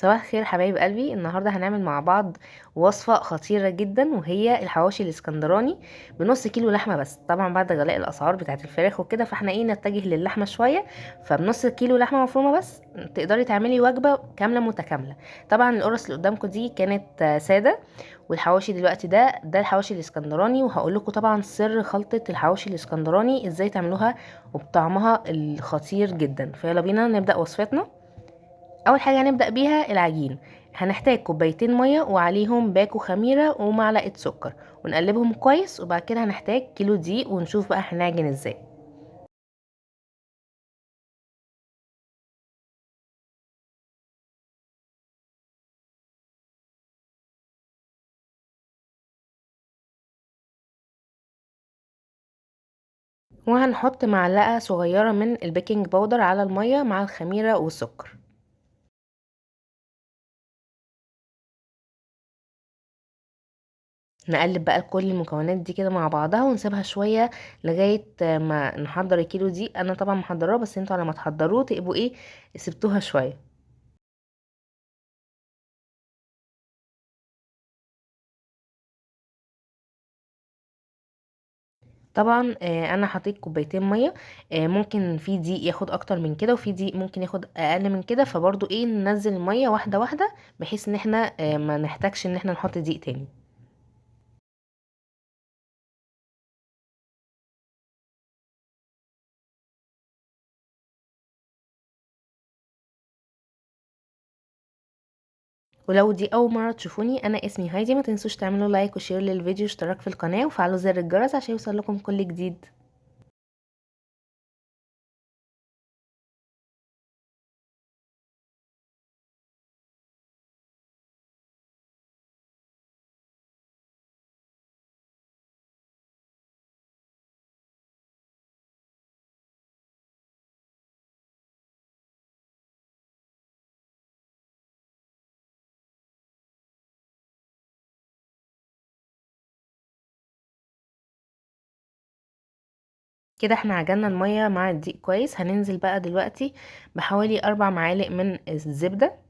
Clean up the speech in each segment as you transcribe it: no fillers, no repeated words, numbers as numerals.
صباح الخير حبايب قلبي. النهارده هنعمل مع بعض وصفه خطيرة جدا، وهي الحواوشي الاسكندراني بنص كيلو لحمه بس. طبعا بعد غلاء الاسعار بتاعه الفراخ وكده، فاحنا نتجه للحمه شوية. فبنص كيلو لحمه مفرومه بس تقدري تعملي وجبة كاملة متكاملة. طبعا القرص اللي قدامكم دي كانت ساده، والحواوشي دلوقتي ده الحواوشي الاسكندراني. وهقول لكم طبعا سر خلطه الحواوشي الاسكندراني ازاي تعملوها وبطعمها الخطير جدا. فيلا بينا نبدا وصفتنا. اول حاجة هنبدا بيها العجين. هنحتاج كوبايتين مية وعليهم باكو خميره ومعلقة سكر، ونقلبهم كويس. وبعد كده هنحتاج كيلو دقيق، ونشوف بقى هنعجن ازاي. وهنحط معلقه صغيرة من ال baking powder على المية مع الخميره والسكر. نقلب بقى كل المكونات دي كده مع بعضها، ونسيبها شوية لغاية ما نحضر الكيلو دي. انا طبعا محضراه، بس انتوا على ما تحضروه تبقوا سبتوها شوية. طبعا انا حطيت كوبايتين مية، ممكن في دقيق ياخد اكتر من كده، وفي دقيق ممكن ياخد اقل من كده، فبرضو ننزل المية واحدة واحدة بحيث ان احنا ما نحتاجش ان احنا نحط دقيق تاني. ولو دي اول مرة تشوفوني، انا اسمي هايدي. ما تنسوش تعملوا like و share للفيديو واشتراك في القناة وفعلوا زر الجرس عشان يوصل لكم كل جديد. كده احنا عجننا المية مع الدقيق كويس. هننزل بقى دلوقتي بحوالي 4 معالق من الزبدة.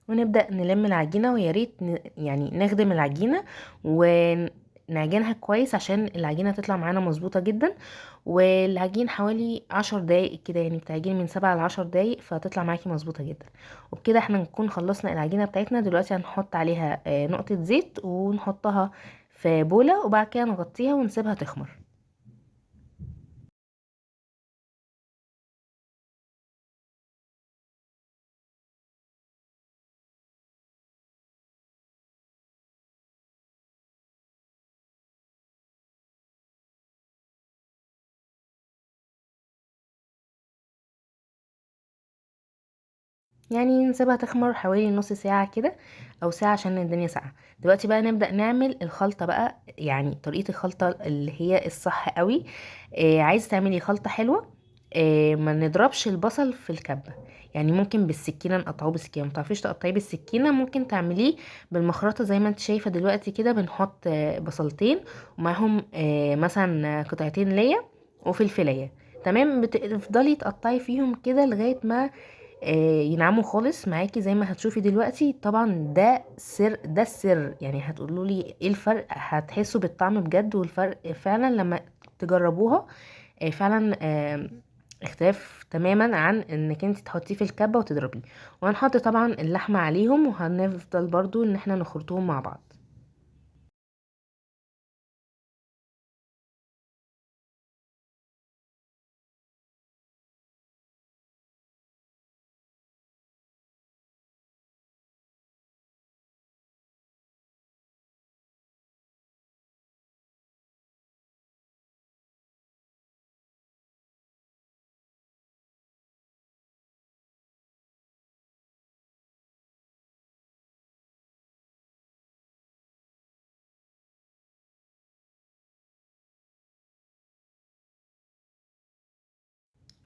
ونبدأ نلم العجينة، ويا ريت نخدم العجينة ونعجنها كويس عشان العجينة تطلع معانا مظبوطة جدا. والعجين حوالي 10 دقايق كده، بتعجيني من 7 ل10 دقايق فتطلع معاكي مظبوطة جدا. وبكده احنا نكون خلصنا العجينة بتاعتنا. دلوقتي هنحط عليها نقطة زيت ونحطها في بولة، وبعد كده نغطيها ونسيبها تخمر. نسيبها تخمر حوالي نص ساعة كده او ساعة عشان الدنيا ساقعة. دلوقتي بقى نبدأ نعمل الخلطة بقى، طريقة الخلطة اللي هي الصح قوي. عايزة تعملي خلطة حلوة، ما نضربش البصل في الكبة، ممكن بالسكينة نقطعوه بالسكينة، ما تعرفيش تقطعيه بالسكينة ممكن تعمليه بالمخرطة زي ما انت شايفة دلوقتي كده. بنحط بصلتين ومعاهم مثلا قطعتين ليا وفلفلاية، تمام. بتفضلي تقطعي فيهم كده لغاية ما ينعموا خالص معاكي زي ما هتشوفي دلوقتي. طبعا ده سر، ده السر، هتقولوا لي ايه الفرق، هتحسوا بالطعم بجد والفرق فعلا لما تجربوها. فعلا، اختلاف تماما عن انك انت تحطيه في الكبه وتضربيه. وهنحط طبعا اللحمة عليهم، وهنفضل برضو ان احنا نخلطهم مع بعض.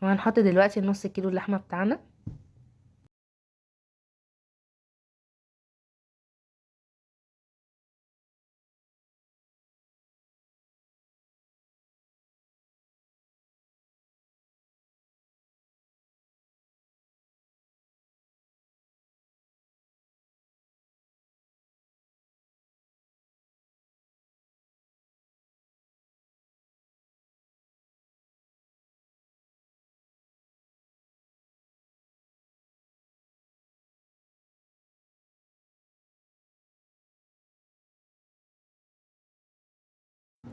وهنحط دلوقتي نص كيلو اللحمة بتاعنا.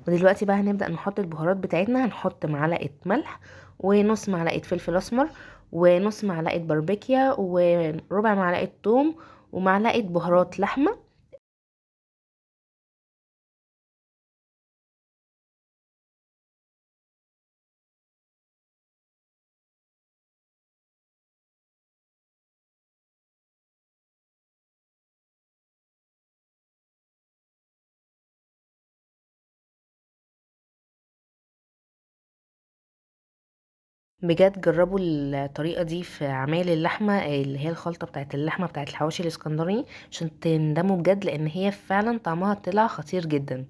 ودلوقتي بقى هنبدأ نحط البهارات بتاعتنا. هنحط معلقة ملح ونص معلقة فلفل اسمر ونص معلقة باربيكيا وربع معلقة ثوم ومعلقة بهارات لحمة. بجد جربوا الطريقة دي في عمايل اللحمة اللي هي الخلطة بتاعت اللحمة بتاعت الحواشي الاسكندراني، عشان تندموا بجد، لان هي فعلا طعمها طلع خطير جدا.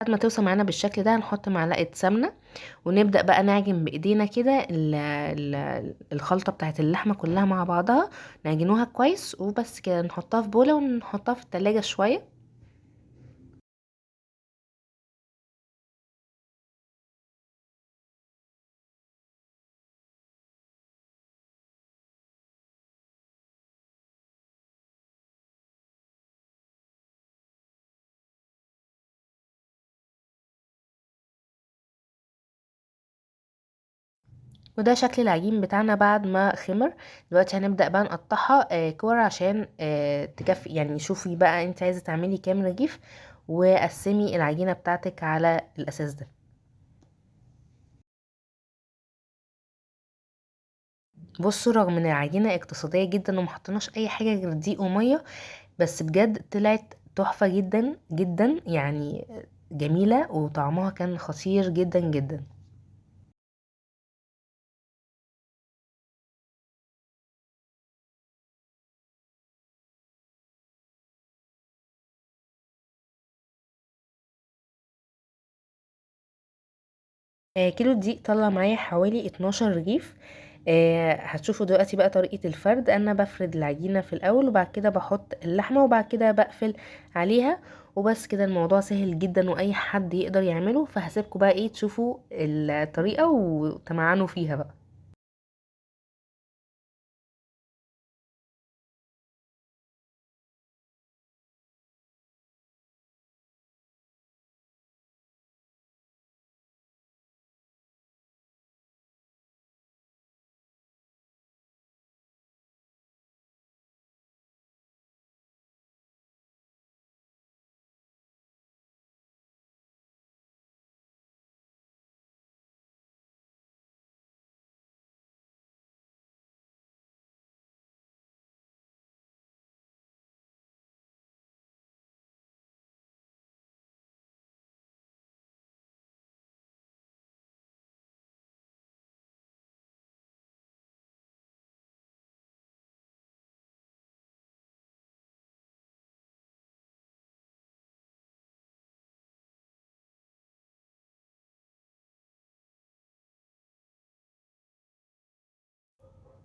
بعد ما توصل معانا بالشكل ده هنحط معلقة سمنة ونبدأ بقى نعجن بإيدينا كده الخلطة بتاعت اللحمة كلها مع بعضها، نعجنوها كويس وبس كده. نحطها في بولة ونحطها في التلاجة شوية. وده شكل العجين بتاعنا بعد ما خمر. دلوقتي هنبدأ بقى نقطعها كور عشان تكفي، شوفي بقى انت عايزة تعملي كام رغيف وقسمي العجينة بتاعتك على الأساس ده. رغم ان العجينة اقتصادية جدا وما حطيناش اي حاجة غير دقيق ومية، بس بجد طلعت تحفة جدا جدا، جميلة وطعمها كان خطير جدا جدا. كيلو دقيق طلع معايا حوالي 12 رغيف. هتشوفوا دلوقتي بقى طريقة الفرد. انا بفرد العجينة في الاول وبعد كده بحط اللحمة وبعد كده بقفل عليها وبس كده. الموضوع سهل جدا واي حد يقدر يعمله، فهسيبكم بقى تشوفوا الطريقة وتمعنوا فيها بقى.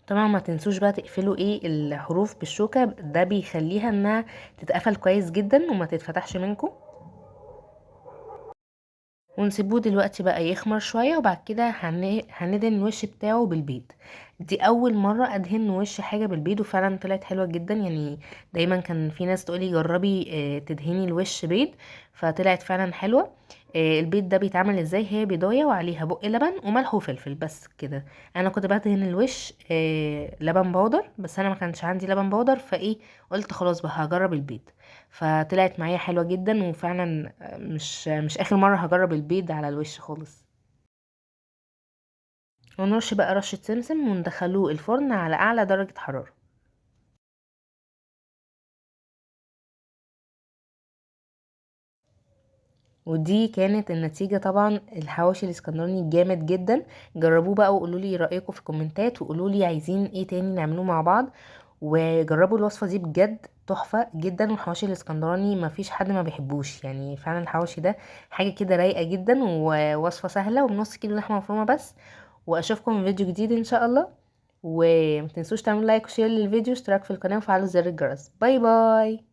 طبعا ما تنسوش بقى تقفلوا الحروف بالشوكة، ده بيخليها انها تتقفل كويس جدا وما تتفتحش منكم. ونسيبوه دلوقتي بقى يخمر شوية، وبعد كده هندهن الوش بتاعه بالبيض. دي اول مرة ادهن وش حاجة بالبيض وفعلا طلعت حلوة جدا. دايما كان في ناس تقولي جربي، تدهني الوش بيض، فطلعت فعلا حلوة. البيض ده بيتعمل ازاي؟ هي بيضاية وعليها بق لبن وملح وفلفل بس كده. انا كنت بدهن الوش لبن بودر، بس انا ما كانش عندي لبن بودر، فايه قلت خلاص بقى هجرب البيض، فطلعت معايا حلوة جدا. وفعلا مش اخر مرة هجرب البيض على الوش خالص. ونرش بقى رشة سمسم وندخلوه الفرن على اعلى درجة حرارة. ودي كانت النتيجة. طبعا الحواوشي الاسكندراني جامد جدا، جربوه بقى وقولوا لي رأيكم في الكومنتات، وقولوا لي عايزين ايه تاني نعملوه مع بعض. وجربوا الوصفة دي بجد تحفة جدا. والحواوشي الاسكندراني ما فيش حد ما بيحبوش، فعلا الحواوشي ده حاجة كده رايقة جدا ووصفة سهلة وبنص كيلو لحمة مفرومة بس. واشوفكم في فيديو جديد ان شاء الله، وما تنسوش تعملوا like و share للفيديو واشتراك في القناة وفعلوا زر الجرس. bye bye.